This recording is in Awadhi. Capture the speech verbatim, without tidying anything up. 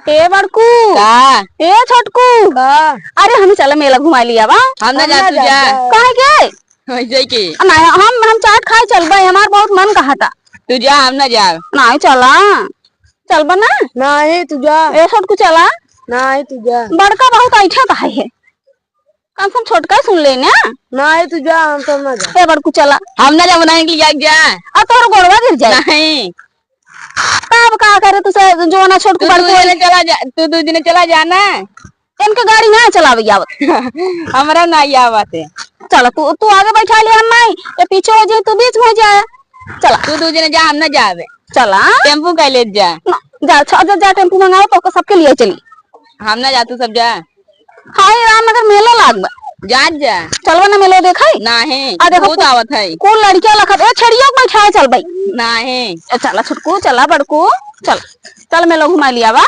ए बड़कू। का? ए छोटकू। का? अरे, हम चला मेला घुमाई लिया बा। हम ना हम जा, ना तू जा। जाब। काहे के? वैसे के? नहीं, हम, हम चाट खाए चलबे, हमार बहुत मन कहा था। तू जा, हम ना जाब। नहीं, चला। चलबा ना? नहीं, तू जा। ए छोटकू, चला। नहीं, तू जा। बड़का बहुत ऐठा काहे है? कम से कम छोटका सुन ले ना। नहीं, तू जा, हम सब ना जा। ए बड़कू, चला। हम ना जाब, नहीं, जा, जा। अब तोहर गोड़वा गिर जाए। नहीं। तब का करे तू से, जो ना छोटकू तू बड़कू दू जने चला जा, तू दू जने चला जा ना। इनके गाड़ी ना चलावे आवत। हमरा ना आवत है। चला, तू, तू आगे बैठा ले, हम नहीं, ये पीछे हो जाए, तू बीच में हो जाए। चला। तू दू जने जा, हम ना जावे। चला। टेम्पू का ले जा। ना, जा, अच्छा, जा, जा, टेम्पू मंगाओ, तो सबके लिए चली। हम ना जा, तू सब जा। हाय राम, अगर मेला लाग बा। जा, जा। चलबा ना मेला देखाई? नाही, आ, देखो, भूत कु-, आवत है। कुल लड़कियां लखत, ए, छेड़ियों के बैठाए चल भाई। नाही। ए, चला छोटकू, चला बड़कू, चल, चल मेला घुमा लिया बा।